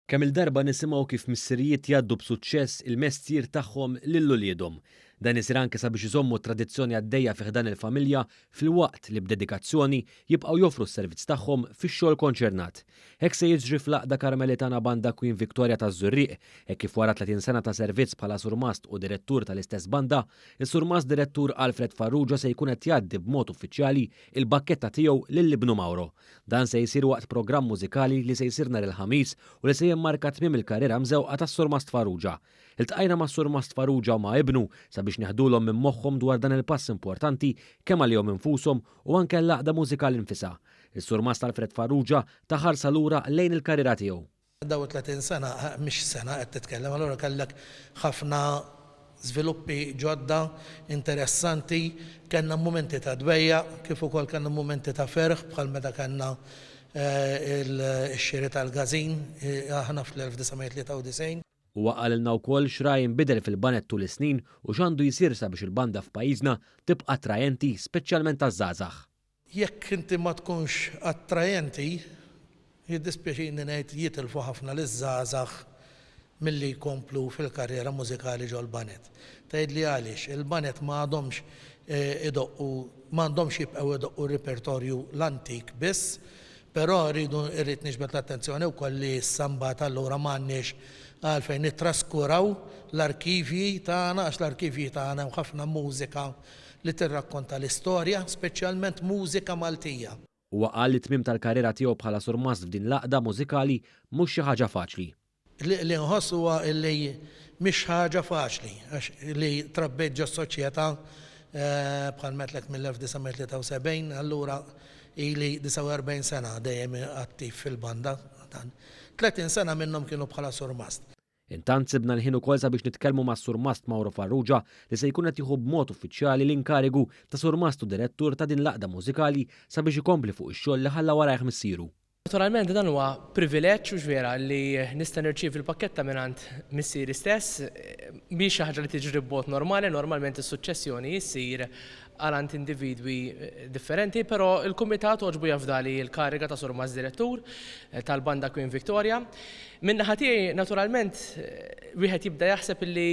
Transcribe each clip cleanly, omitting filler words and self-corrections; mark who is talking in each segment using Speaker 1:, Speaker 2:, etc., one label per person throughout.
Speaker 1: Kemm-il darba nisimgħu kif missirijiet jgħaddu b'suċċess il-mestier tagħhom lil uliedhom. Dan isir anke sabiex iżommu t-tradizzjoni għaddejja fi ħdan il-familja filwaqt li b'dedikazzjoni jibqgħu joffru s-servizz tagħhom fix-xogħol konċernat. Hekk se jiġri fl-Għaqda Karmelitana Banda Queen Victoria taż-Żurrieq, hekk kif wara 30 sena ta' servizz bħala surmast u direttur tal-istess banda, is-Surmast Direttur Alfred Farrugia se jkun qed jgħaddi b'mod uffiċjali il-bakketta tiegħu lil ibnu Mauro. Dan se jsir waqt programm mużikali li se jsir nhar il-Ħamis u li se jimmarka tmiem il-karriera mżewqa tas-Surmast Farrugia. Iltqajna mas-Surmast Farrugia u ma' ibnu sabiex neħdulhom minn moħħhom dwar dan il-pass importanti kemm għalihom infushom u anke għall-għaqda mużikali nfisha. Is-Surmast Alfred Farrugia ta ħarsa lura lejn il-karriera tiegħu.
Speaker 2: Daw it-30 sena mhix sena qed titkellem, allura kellek ħafna żviluppi ġodda interessanti, kellna mumenti ta' dwejjaq kif ukoll kellna mumenti ta' ferħ bħal meta kellna x-xiri tal-każin aħna fl-1993.
Speaker 1: Huwa qalilna wkoll x'ra jinbidel fil-baned tul is-snin u x'għandu jsir sabiex il-banda f'pajjiżna tibqa' attrajenti speċjalment għaż-żgħażagħ.
Speaker 2: Jekk inti ma tkunx attrajenti, jiddispjaċini ngħid jitilfu ħafna liż-żgħażagħ milli jkomplu fil-karriera mużikali ġol-baned. Tgħidli għaliex? Il-baned ma għadhomx idoqqu, ma għandhomx jibqgħu idoqqu r-ripertorju l-antik biss, però rridu irrid niġbed l-attenzjoni wkoll li issa mbagħad allura ma għandniex għalfejn nittraskuraw l-arkivji tagħna għax l-arkivji tagħna hemm ħafna mużika li tirrakkonta l-istorja, speċjalment mużika Maltija.
Speaker 1: Huwa qal li t-tmiem tal-karriera tiegħu bħala surmast f'din l-għaqda mużikali mhux xi ħaġa faċli.
Speaker 2: Li nħoss huwa li mhix ħaġa faċli għax li trabbejt ġo soċjetà bħal m'għedtlek mill-1973 allura ili 49 sena dejjem attiv fil-banda dan. 30 sena minnhom kienu bħala surmast.
Speaker 1: Intant sibna l-ħin ukoll sabiex nitkellmu mas-Surmast Mauro Farrugia li se jkun qed jieħu b'mod uffiċjali l-inkarigu ta' Surmast u Direttur ta' din l-għaqda mużikali sabiex ikompli fuq ix-xogħol li ħalla warajh missieru.
Speaker 3: Naturalment dan huwa privileġġ hux vera li nista' nirċievi l-pakketta mingħand missieri stess. Mhix xi ħaġa li tiġri b'mod normali, normalment is-suċċessjoni ssir għal għand individwi differenti, però l-kumitat għoġbu jafdali l-kariga ta' Surmast Direttur tal-Banda Queen Victoria. Min-naħa tiegħi, naturalment, wieħed jibda jaħseb li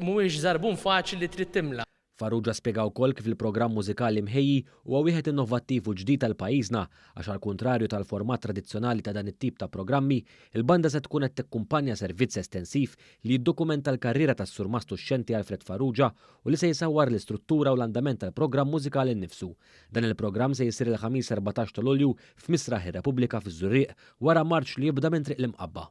Speaker 3: mhuwiex żarbun faċli li trid timla.
Speaker 1: Farrugia spjega wkoll kif il-programm mużikali mħejji huwa wieħed innovattiv u ġdid għal pajjiżna għax għall-kuntrarju tal-format tradizzjonali ta' dan it-tip ta' programmi, il-banda se tkun qed tekkumpanja servizz estensiv li jiddokumenta l-karriera tas-Surmast uxxenti Alfred Farrugia u li se jsawwar l-istruttura u l-andament tal-programm mużikali nnifsu. Dan il-programm se jsir il-Ħamis 14 ta' Lulju f'Misraħ ir-Repubblika fiż-Żurrieq wara marċ li jibda minn Triq l-Imqabba.